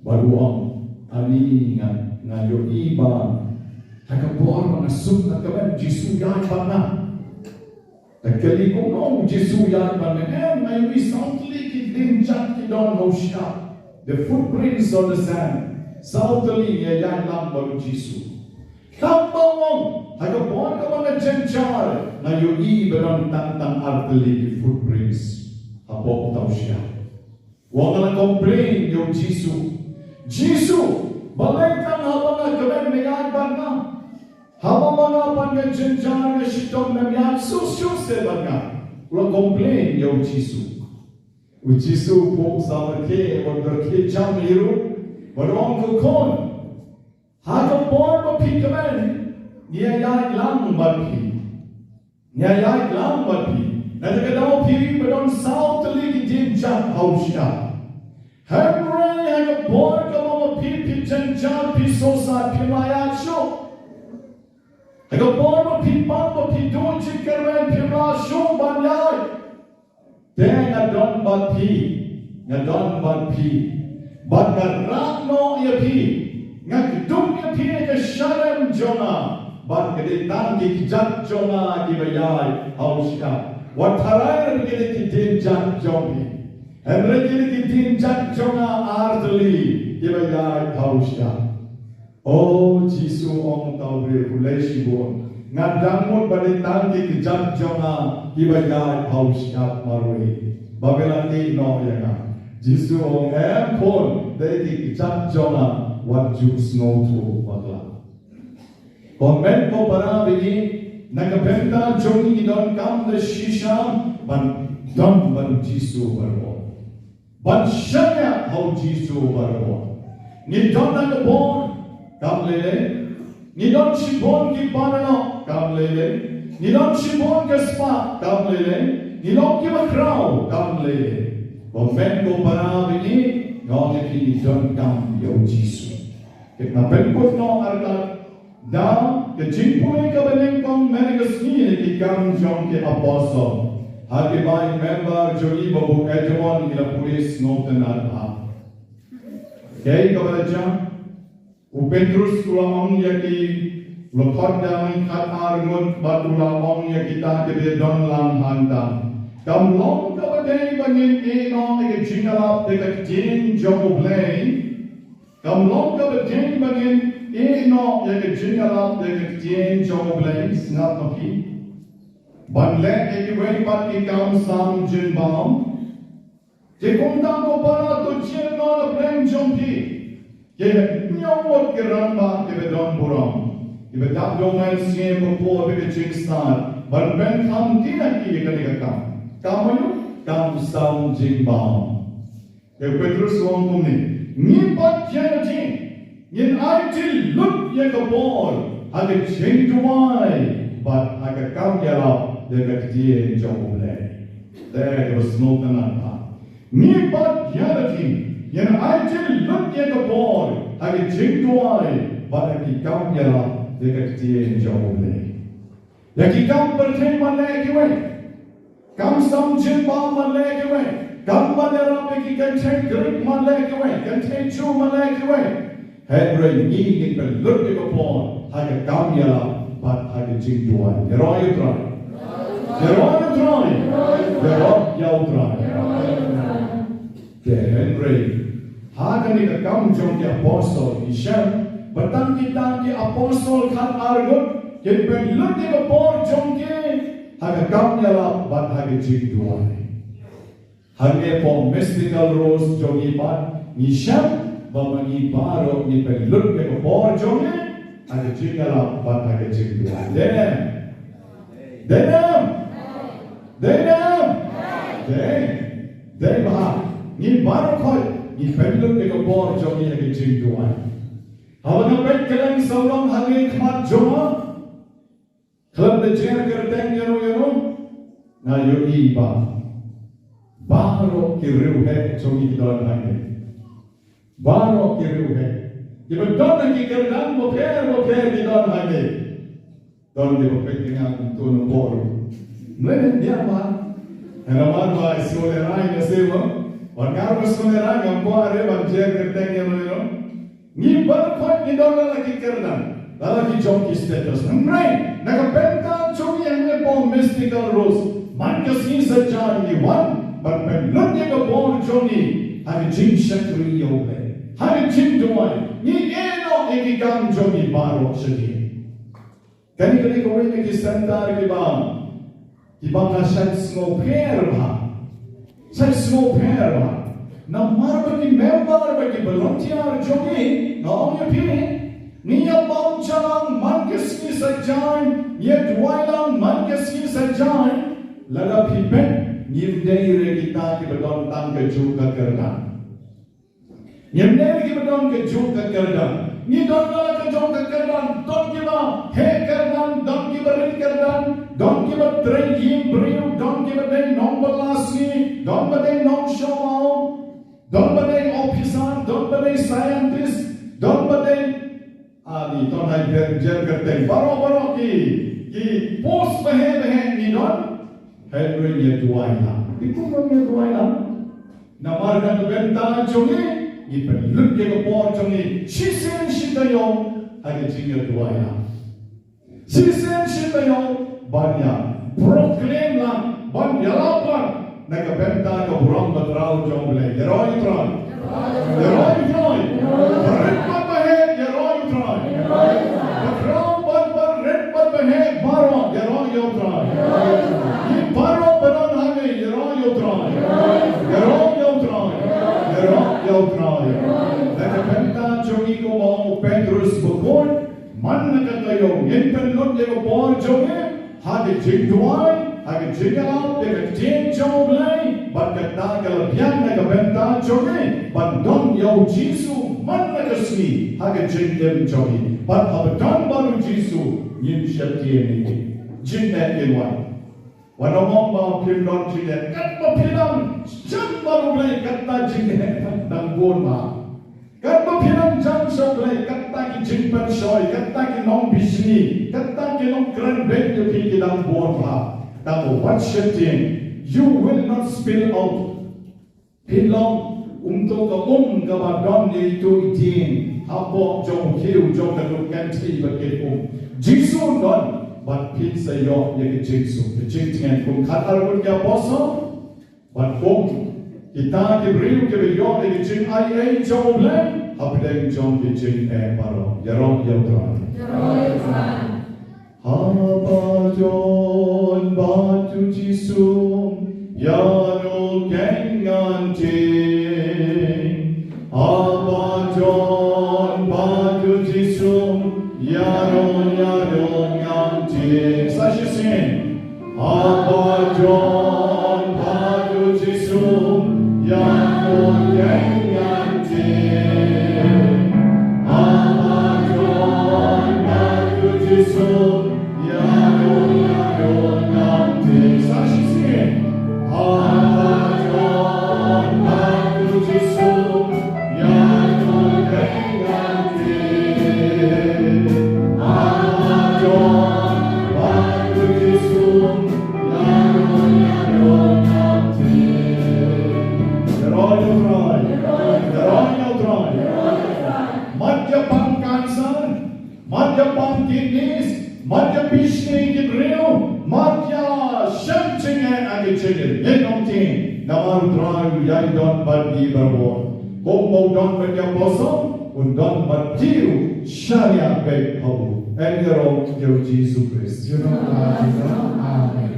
bad u ong, ani nga, nga ïohi ba ha ka por ba nga suk ha ka met u Jisu u ïaid bad nga. Te kylli kumno u Jisu u ïaid bad me? Em, nga ïohi saw tylli ki dienjat ki don ha u shyiap. The footprints on the sand. Saw tylli ngi ïaid lang bad u Jisu. Tang ba u ong, ha ka por kaba nga jynjar nga ïohi ba don tang tang ar tylli ki footprints hapoh uta u shyiap. U ong, nga la complain ïa u Jisu. Jisu, balei tang haba nga kmen me ïaid bad nga? Haba ma nga pat nga jynjar nga shitom mem ïaid shuh shuh seh bad nga? U la complain ïa u Jisu. U Jisu u phuh samrkhie, u pyrkhie jam ïa u bad u ong, ko khun, ha ka por ba phi kmen ngi ïaid lang bad phi. Ngi ïaid lang bad phi. Nangta ka daw phi ba don saw tylli ki dienjat ha u shyiap. Hynrei ha ka por kaba ma phi phi jynjar phi sohsat phim lah ïaid shuh. Ha ka por ba phi pang ba phi duh jingkyrmen phim lah shuh ban ïaid. Te nga don bad phi, nga don bad phi, bad nga rah noh ïa phi, nga kdup ïa phi ha ka shalem jong nga, bad ka dei tang ki kjat jong nga kiba ïaid ha u shyiap. Wat tharai ruh ki dei ki dienjat jong phi, hynrei ki dei ki dienjat jong nga ar tylli kiba ïaid ha u shyiap. O Jisu, ong uta u briew, pule shibun. Nga dang mut ba dei tang ki kjat jong nga kiba ïaid ha u shyiap marwei. Ba me la ïehnoh ïa nga. Jisu ong, em khun, dei ki kjat jong nga, wat ju sngewthuh bakla. Ko hynmen ko para baieit, na ka bynta jong ngi ngi donkam da shisha ban don bad u Jisu barabor. Ban shaniah ha u Jisu barabor. Ngi don ha ka bor, kam lei lei. Ngi don shibun ki para noh, kam lei lei. Ngi don shibun ki spah, kam lei lei. Ngi long kiba khraw, kam lei lei. Ko hynmen ko para baieit, nga ong ïa phi, ngi donkam ïa u Jisu. Te nga pynkut noh artat da ka jingpule kaba nyngkong mynne ka sngi ha ki Kam jong ki Apostol. Ha ki bai member jong ngi ba buh Edmond ngi la pule sngewtynnat bha. Kaei kaba la jia? U Petrus u la ong ïa ki, u la khot ïa ngi khatar ngut bad u la ong ïa kita kiba don lang hangta. Kam long kaba dei ba ngin ïehnoh ïa ka jingïalap da ka ktien jong U Blei. Kam long kaba dei ba ngin ïehnoh ïa ka jingïalap da ka ktien jong U Blei, sngap noh phi. Ban leh ïa kiwei pat ki kam sam jingbam. Te kumta ko para to jia noh na pdeng jong phi. Ki hynñiew ngut ki rangbah kiba don burom, kiba dap da U Mynsiem Bakhuid bad ka jingstad ban pynkham ïa kine ki ïa kane ka kam. Kam aïu? Kam sam jingbam. Te u Petrus u ong kumne, ngi pat ïa lade ngin aiti lut ïa ka bor ha ka jingduwai bad ha ka kam ïalap da ka ktien jong U Blei. Te kaba sngewtynnat bha. Ngi pat ïa lade ngin aiti lut ïa ka bor ha ka jingduwai bad ha ka kam ïalap da ka ktien jong U Blei. Ïa ki kam pyrthei man leh kiwei. Kam sam jingbam man leh kiwei. Kam ban ïarap ïa ki kynthei Grik man leh kiwei. Kynthei Jiw man leh kiwei. Hynrei ngi ngin pynlut ïa ka bor ha ka kam ïalap bad ha ka jingduwai. Ïaroh ïa U Trai. Ïaroh ïa U Trai. Ïaroh ïa U Trai. Te hynrei ha kane ka Kam jong ki Apostol ngi shem ba tang ki, tang ki apostol khatar ngut ki pynlut ïa ka bor jong ki ha ka kam ïalap bad ha ka jingduwai. Hangne hapoh Mystical Rose jong ngi pat ngi shem ba ma ngi baroh ngi pynlut ïa ka bor jong ngi ha ka jingïalap bad ha ka jingduwai. Amen. Dei ne em? Dei ne em? Dei. Dei bha. Ngi baroh khoit ngi pynlut ïa ka bor jong ngi ha ka jingduwai. Haba nga peit kylleng sawdong ha ngi khmat jong nga, khlem da jer kyrteng ïano ïano, nga ïohi ba baroh ki riewheh jong ngi ki don hangne. Baroh ki riewheh kiba don ha ki kyrdan bapher bapher ki don hangne. Don kiba peit ïa nga kumto na por. Mlien ïa ma. Hynrei namar ba i sngewlehrain ïa se ma. Wan nga ruh sngewlehrain ngam kwah re ban jer kyrteng ïano ïano. Ngi baroh khoit ngi don la ki kyrdan, la ki jong ki status. Hynrei na ka bynta jong ngi hangne ha Mystical Rose, man ka sngi saitjaiñ ngi wan ban pynlut ïa ka bor jong ngi ha ka jingshakri ïa U Blei, ha ka jingduwai. Ngi ïehnoh ïa ki kam jong ngi baroh sha ki. Kane ka dei kawei na ki center kiba, kiba nga shait sngewpher bha. Shait sngewpher bha. Namar ba ki member, ba ki volunteer jong ngi, nga ong ïa phi, ngi ïa bam lang man ka sngi saitjaiñ, ngi ïa duwai lang man ka sngi saitjaiñ. Lada phi peit, ngim dei re kita kiba don tang kajuh ka kyrdan. Ngim dei re kiba don kajuh ka kyrdan. Ngi don la ka jong ka kyrdan, don kiba heh kyrdan, don kiba rit kyrdan, don kiba trei ïing briew, don kiba dei nongbylla sngi, don ba dei nongshong maw, don ba dei officer, don ba dei scientist, don ba dei, ah, ngi don ha i jer kyrteng baroh baroh ki, ki post baheh baheh ngi don. Hynrei ngi ïa duwai lang. Ngi kum ngi ïa duwai lang. Namar na ka bynta jong ngi, ngi pynlut ïa ka bor jong ngi shisien shi taïew ha ka jingïaduwai lang. Shisien shi taïew ban ïa proclaim lang, ban ïalap lang na ka bynta ka burom ba khraw jong U Blei. Ïaroh ïa U Trai. Ïaroh ïa U Trai. Ba rit bad ba heh, ïaroh ïa U Trai. Ba khraw bad ba rit bad ba heh baroh, ïaroh ïa U Trai. Ngi baroh ba don hangne, ïaroh ïa U Trai. Ïaroh ïa U Trai. Ïaroh ïa U Trai. Na ka bynta jong ngi, kumba ong u Petrus Bakhuid, man la ka taïew ngin pynlut ïa ka bor jong ngi ha ka jingduwai, ha ka jingïalap ïa ka ktien jong U Blei, bad kata ka la biang na ka bynta jong ngi ban don ïa U Jisu man la ka sngi ha ka jingim jong ngi. Bad haba don bad U Jisu, ngin sheptieng ïa ki jingeh kin wan. Wat nym ong ba phim don jingeh. Katba phi dang jam bad U Blei, kata jingeh dang bun bha. Katba phi dang jam sha U Blei, kata ki jingpynshoi, kata ki nongbishni, kata ki nongkren beiñ ïa phi ki dang bun bha. Tangba wat sheptieng, you will not spill out. Phin long kumto ka um kaba don ïa ito i dieng hapoh jong u khiew jong ka duk kynthei ba kit um. Jisu un don bad phin sa ïoh ïa ka jingsuk. Ka jingtngen kum khadar ngut ki apostol bad kum kita ki briew kiba ïoh ïa ka jingaiei jong U Blei hapdeng jong ki jingeh baroh. Ïaroh ïa U Trai. Haba don bad U Jisu ïa u kynngangtei. Haba don bad U Jisu ïa u, ïa u kynngangtei. Sa shisien. Haba don bad U Jisu ïa u kynngangtei. Haba don bad U Jisu ïa u, ïa u kynngangtei. Sa shisien. Haba don bad U Jisu ïa u kynngangtei. Haba don bad U Jisu ïa u, ïa u kynngangtei. Ïaroh ïa U Trai. Ïaroh ïa U Trai. Mad ïa pang cancer. Mad ïa pang kidneys, mad ïa bishni ki briew, mad ïa shem jingeh ha ki jingeh. Ngin ym tieng, namar U Trai u ïai don bad ngi barabor. Kumba u don bad ki apostol, un don bad phi ruh shaniah beit ha u. Ïaroh ïa U Jisu Khrist. Ïa U Trai. Amen.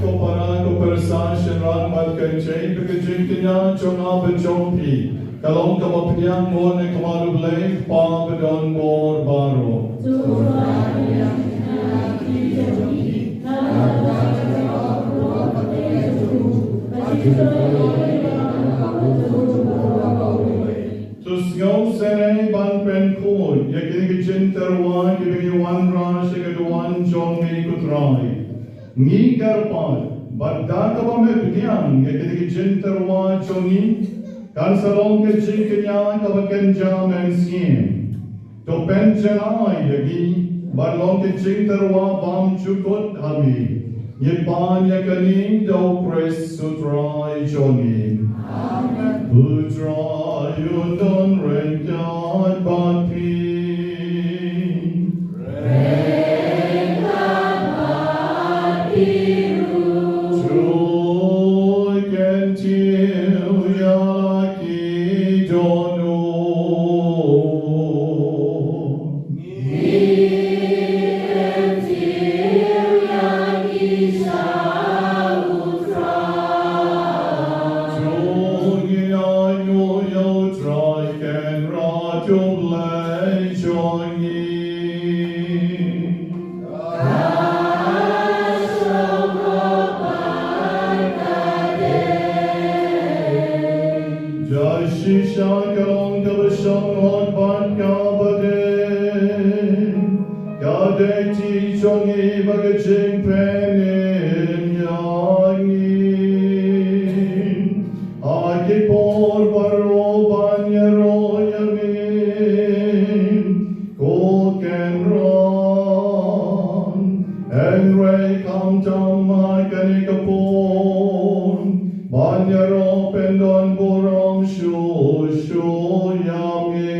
Ko para, ko para, shynrang bad kynthei, ba ka jingkñia jong nga bad jong phi ka long kaba pdiang bun ha khmat U Blei, Kpa ba don bor baroh. To sngew sngewsynei ban pynkhuid ïa kine ki jingtyrwa kiba ngi wanrah sha ka duwan jong ngi, ko Trai. Ngi kyrpad ba da kaba me pdiang ïa kine ki jingtyrwa jong ngi, kan sa long ka jingkñia kaba kynja mynsiem. To pynjanai ïa ngi ban long ki jingtyrwa bymjukut ha me. Ngi pan ïa kane da U Khrist U Trai jong ngi. Amen. U Trai un don ryngkat bad phi. To kyntiew ïa la ki dohnud. To ngin ïa U Trai Kynrad U Blei jong ngi. Da shisha ka long kaba shong hok bad kaba dei, ka dei ti jong ngi bad ka jingpynim ïa ngi. Ha ki por baroh ban ïaroh ïa me, ko Kynrad. Hynrei khamtam ha kane ka por ban ïaroh pyndonburom shuh shuh ïa me.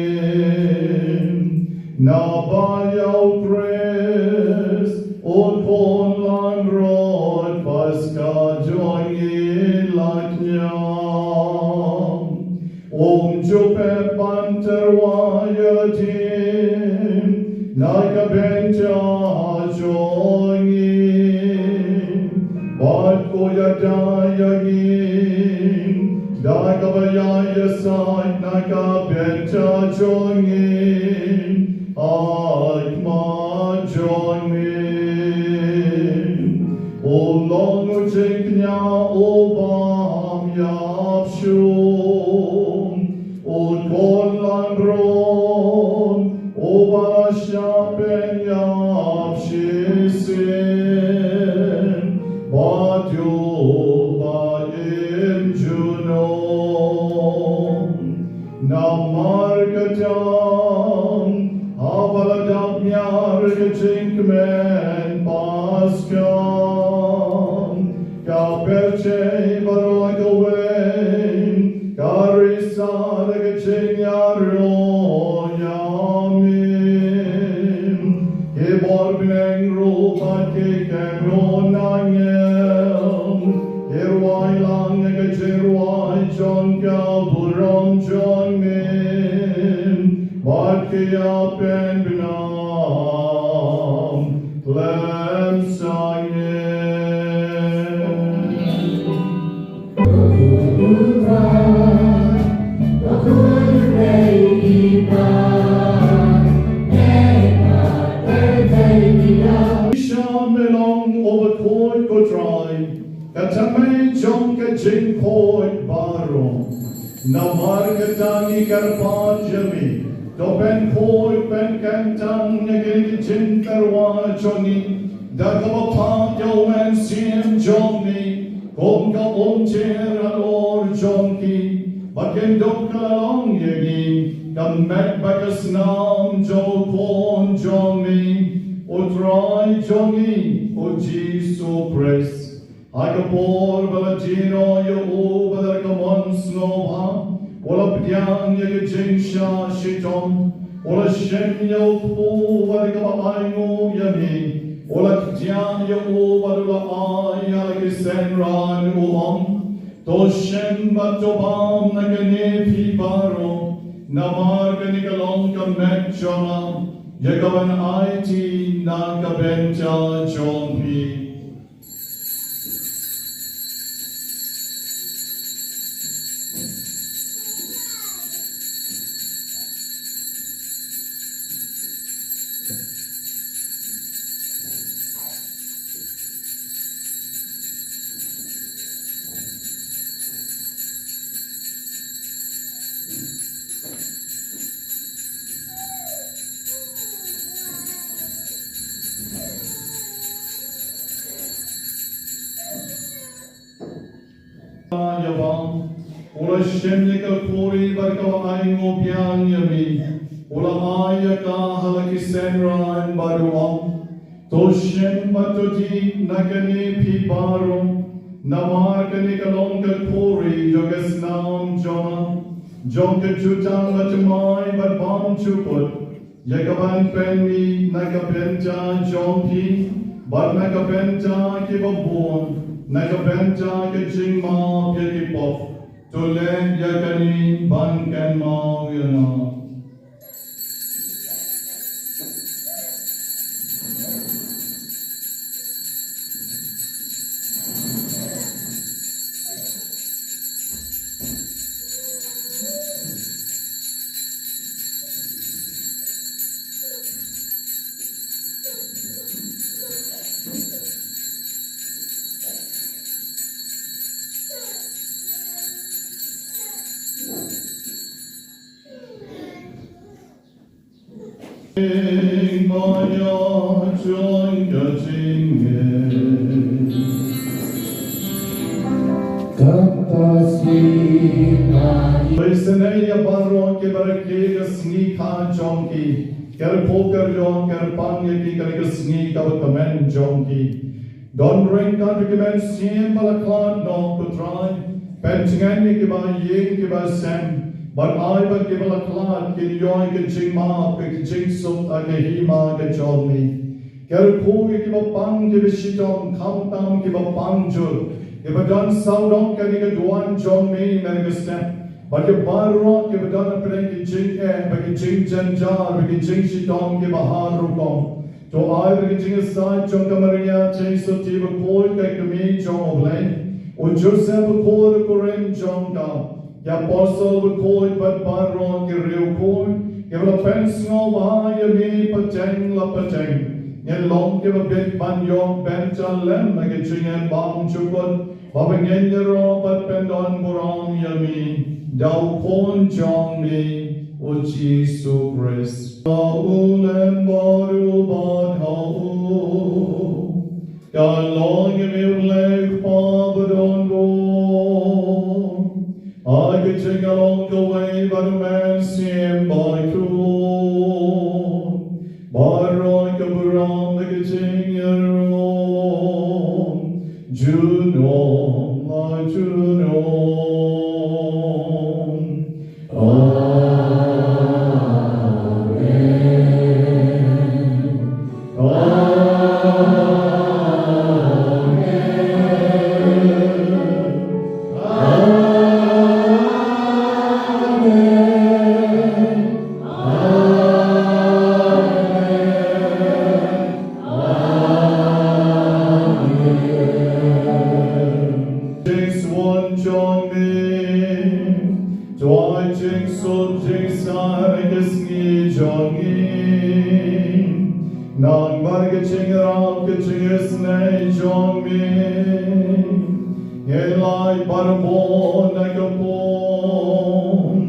Naba ïa U Khrist, U Khun langbrot Paskha jong ngi, la kñia. Um ju pep ban tyrwa ïa u na ka bynta jong ngi, bad u ïada ïa ngi da kaba ïaid ïasaid na ka bynta jong ngi. Ïa u bym ïap shuh, u khun langbrot, uba la shah pynïap shisien, bad uba im junom. Namar kata, haba la dap ïar ka jingkmen Paskha, ka pyrthei baroh kawei ka risa da ka jingïaroh ïa me. Ki bor bneng ruh bad ki khynraw na ngem ki rwai lang ïa ka jingrwai jong ka burom jong me, bad ki ïapynbna khlem sangeh. Sha me long uba khuid, ko Trai, ka tymmen jong ka jingkhuid baroh. Namar kata ngi kyrpad ïa me, to pynkhuid pynkyntang ïa kine ki jingtyrwa jong ngi da kaba phah ïa u Mynsiem jong me kum ka umtir halor jong ki, ba kin dup ka la long ïa ngi ka met bad ka snam jong u Khun jong me, u Trai jong ngi, u Jisu Khrist. Ha ka por ba la die noh ïa u bad da ka mon sngewbha, u la pdiang ïa ka jingshah shitom, u la shim ïa u kpu bad da kaba ainguh ïa me, u la kdiah ïa u bad u la ai ha la ki synran, u ong: To shim bad to bam na kane phi baroh, namar kane ka long ka met jong nga, ïa kaban aiti na ka bynta jong phi. Ïa bam, u la shim ïa ka khuri bad kaba ainguh biang ïa me, u la ai ïa ka ha la ki synran bad u ong: To shim bad to dih na kane phi baroh, namar kane ka long ka khuri jong ka snam jong nga, jong ka jutang bathymmai bad bymjukut, ïa kaban pynmih na ka bynta jong phi bad na ka bynta kiba bun, na ka bynta ka jingmap ïa ki pop. To leh ïa kane ban kynmaw ïa nga. Isynei ïa baroh kiba rakhe ka sngi kha jong ki. Kyrkhu kyrïoh kyrpang ïa ki ha kane ka sngi kaba tymmen jong ki. Don ryngkat bad ki mynsiem ba la khlad noh, ko Trai. Pyntngen ïa kiba ïing kiba sem, bad ai ba kiba la khlad kin ïoh ïa ka jingmap, ka jingsuk ha ka hima ka jong me. Kyrkhu ïa kiba pang kiba shitom, khamtam kiba pang jur, kiba don sawdong ha kane ka duwan jong me, me ka step. Bad ki baroh kiba don hapdeng ki jingeh bad ki jingjynjar bad ki jingshitom kiba har rukom. To ai ba ka jingïasaid jong ka Maria Theisotti bakhuid, ka kmie jong U Blei, u Joseph bakhuid u kurim jong ka, ki apostol bakhuid bad baroh ki riewkhuid kiba la pynsngewbha ïa me pateng la pateng, ngin long kiba bit ban ïoh bynta lem ha ka jingim bymjukut. Ba ngin ïaroh bad pyndonburom ïa me da u Khun jong me, u Jisu Khrist. Ïa u Blei baroh bad ha u ka long ïa me u Blei Kpa badonbor. Ha ka jingïalong kawei bad u Mynsiem Bakhuid, baroh ka burom bad ka jingïaroh junom la junom. Amen. Amen. Amen. Amen. Amen. Jingsngewbha jong me, to ai jingsuk jingsaiñ ha ka sngi jong ngi. Namar ka jingïarap ka jingisynei jong me, ngin lait barabor na ka pung,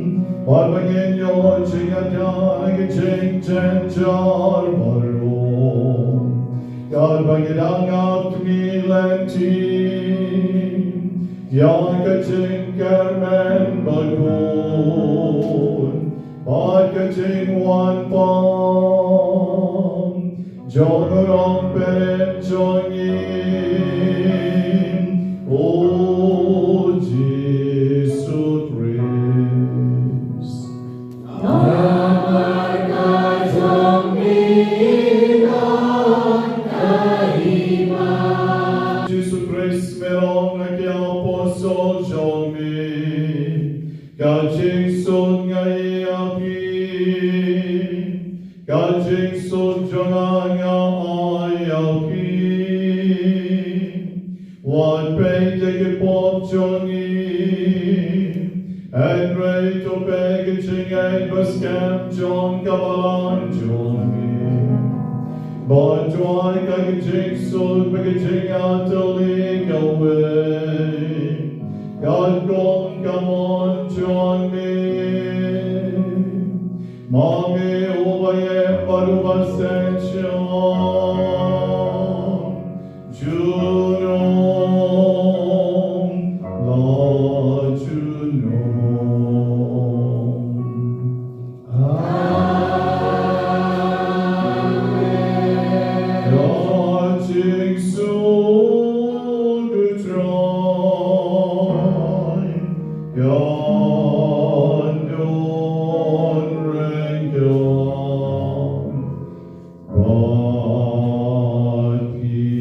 bad ba ngin ïoh jingïada na ka jingjynjar baroh. Katba ngi dang ap kmie lynti ïa ka jingkyrmen bakhuid bad ka jingwan pang jong u Nongpynim jong ngi, u Jisu Khrist. Namar ka jong me long ka hima. Jisu Khrist, me long na ki apostol jong me, ka jingsuk nga ai ïa phi, ka jingsuk jong nga nga ai ïa phi. Wat peit ïa ki pop jong ngi, hynrei to peit ka jingngeit baskhem jong ka balang jong me, bad to ai ka jingsuk bad ka jingïatylli kawei, katkum ka mon jong me. Ma me uba ïeit bad uba sngewsih junom la junom. Amen. Ka jingsuk U Trai kan don ryngkat bad phi.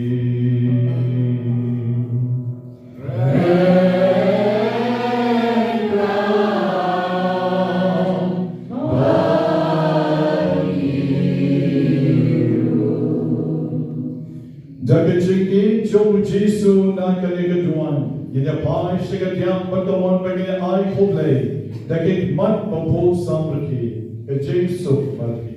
Da ka jingïeit jong u Jisu na kane ka duwan, ngin ïa phai sha ka diang bad ka mon ba ngin ïa ai khublei da ki khmat ba phuh samrkhie. Ka jingsuk bad phi.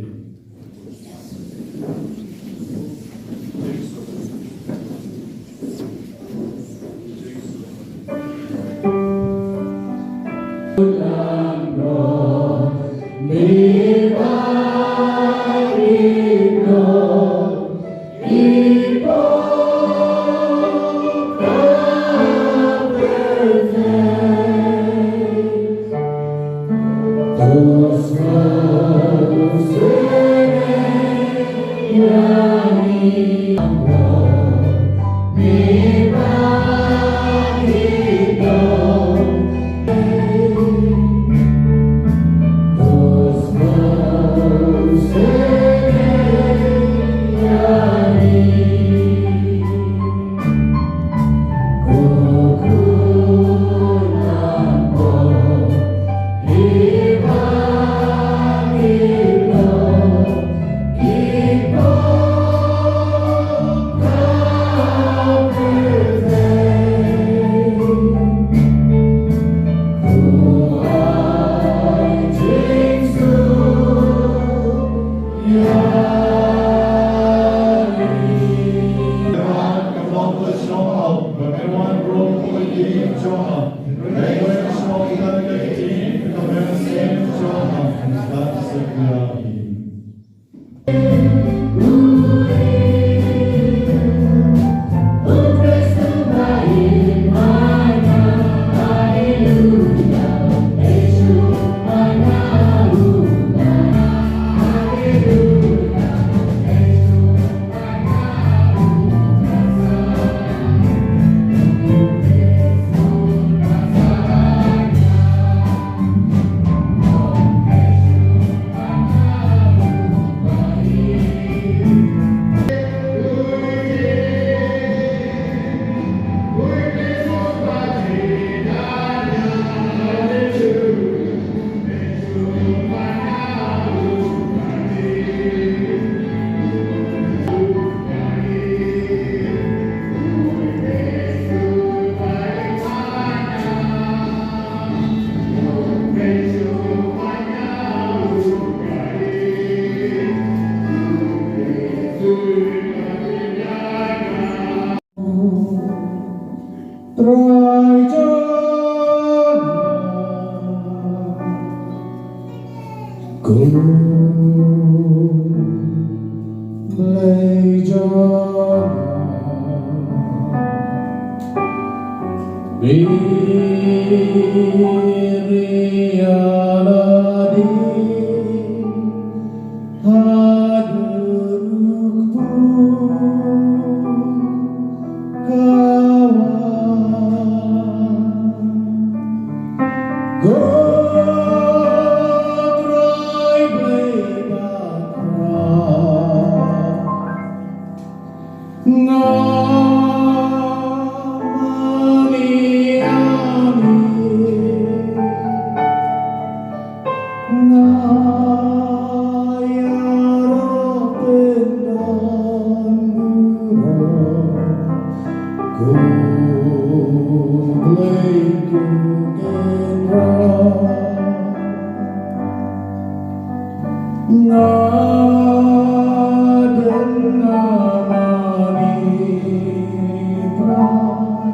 Ko Blei jong nga, mih ïa lade haduh ruh ka wan. Ko Trai Blei bakhraw, nga mane ïa me, nga ïaroh pyndon burom, ko Blei ko Kynrad. Nga don, nga mane Trai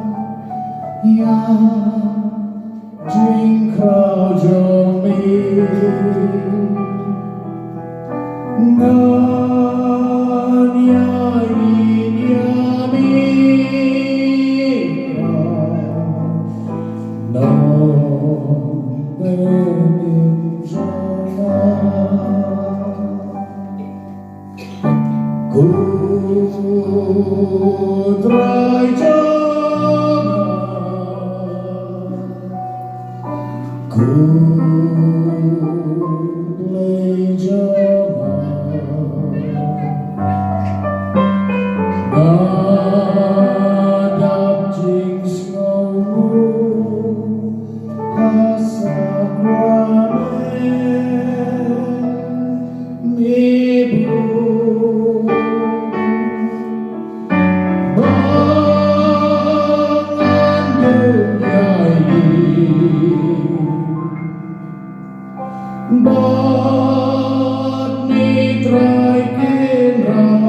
ïa jingkhraw jong me. Ngan ïaid ïa me, nongpynim jong nga. Ko Trai jong nga, ko Blei jong nga, nga dap jingsngewnguh ha sakramen me buh. Ba ngan duh ïa ïing bad me Trai Kynrad.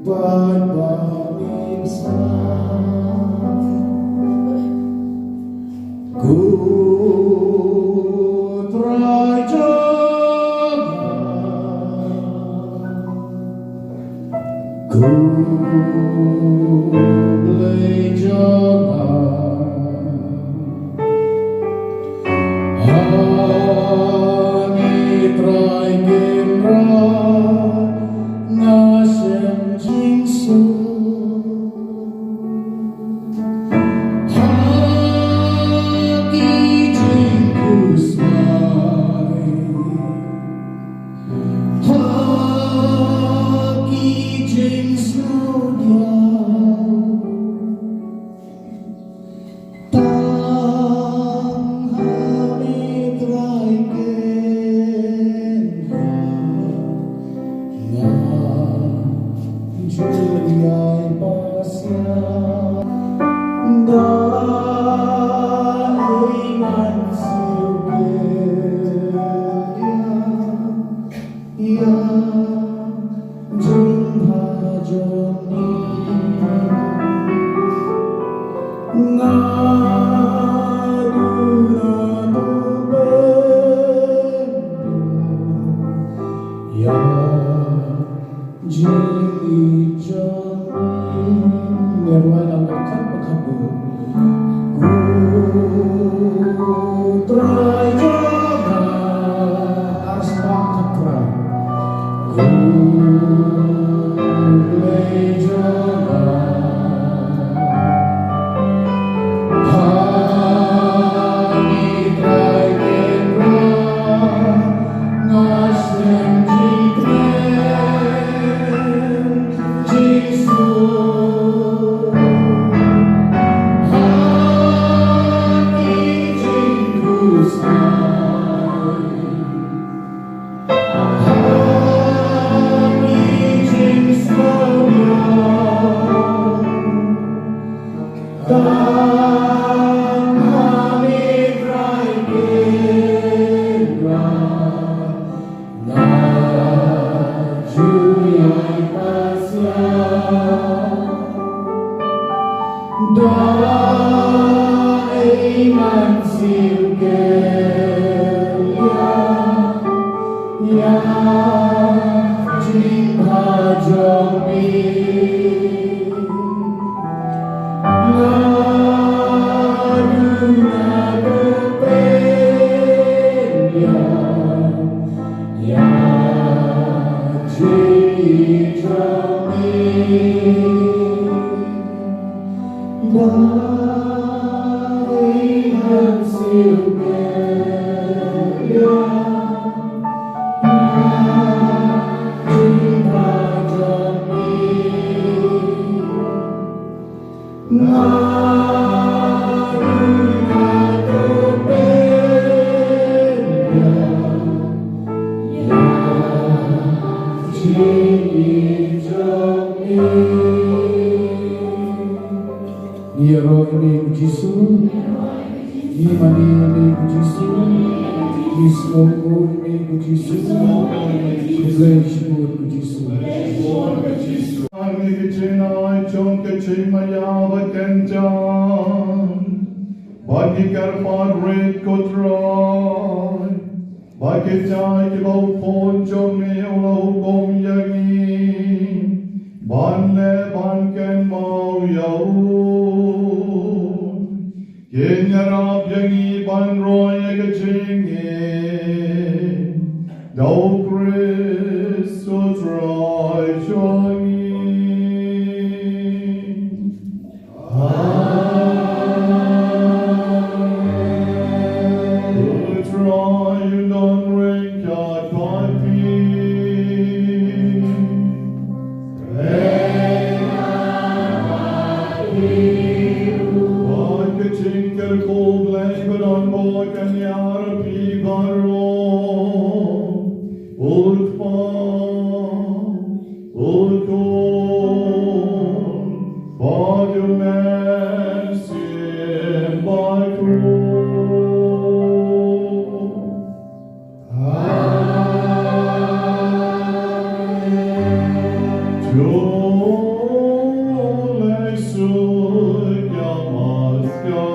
Pat ba ngin sa. Ko Trai jong nga, ko Blei jong nga. Ha ngi Trai Kynrad nga shem jingsuk. Ha ki jingkhuslai, ha ki jingsngewdiaw. Nga ju ïai pasiar da ei ngan siew kelia ïa ka jingbha jong me. Nga duna kyrpad ïa, ïa ka jingim jong me. Ba ei ngan siew kelia ïa ka jingbha jong me. Ngi ïaroh ïa me ko Jisu. Ngi mane ïa me ko Jisu. Ngi sngewnguh ïa me ko Jisu. Khublei shibun ko Jisu. Ngi ka jingai jong ka jingmaïa ba kynjah. Ba ngi kyrpad rit ko Trai. Ba ki jait kiba u khun jong me u la hukum ïa ngi ban leh ban kynmaw ïa u. Kin ïarap ïa ngi ban roi ïa ka jingim da u Khrist u Trai jong ngi. Amen. U Trai un don ryngkat bad phi. Bad ka jingkyrkhu Blei ba don bad kan ïarap ïa phi baroh. U Kpa, U Khun, bad U Mynsiem Bakhuid. Amen. To leit suk ïa maskawai.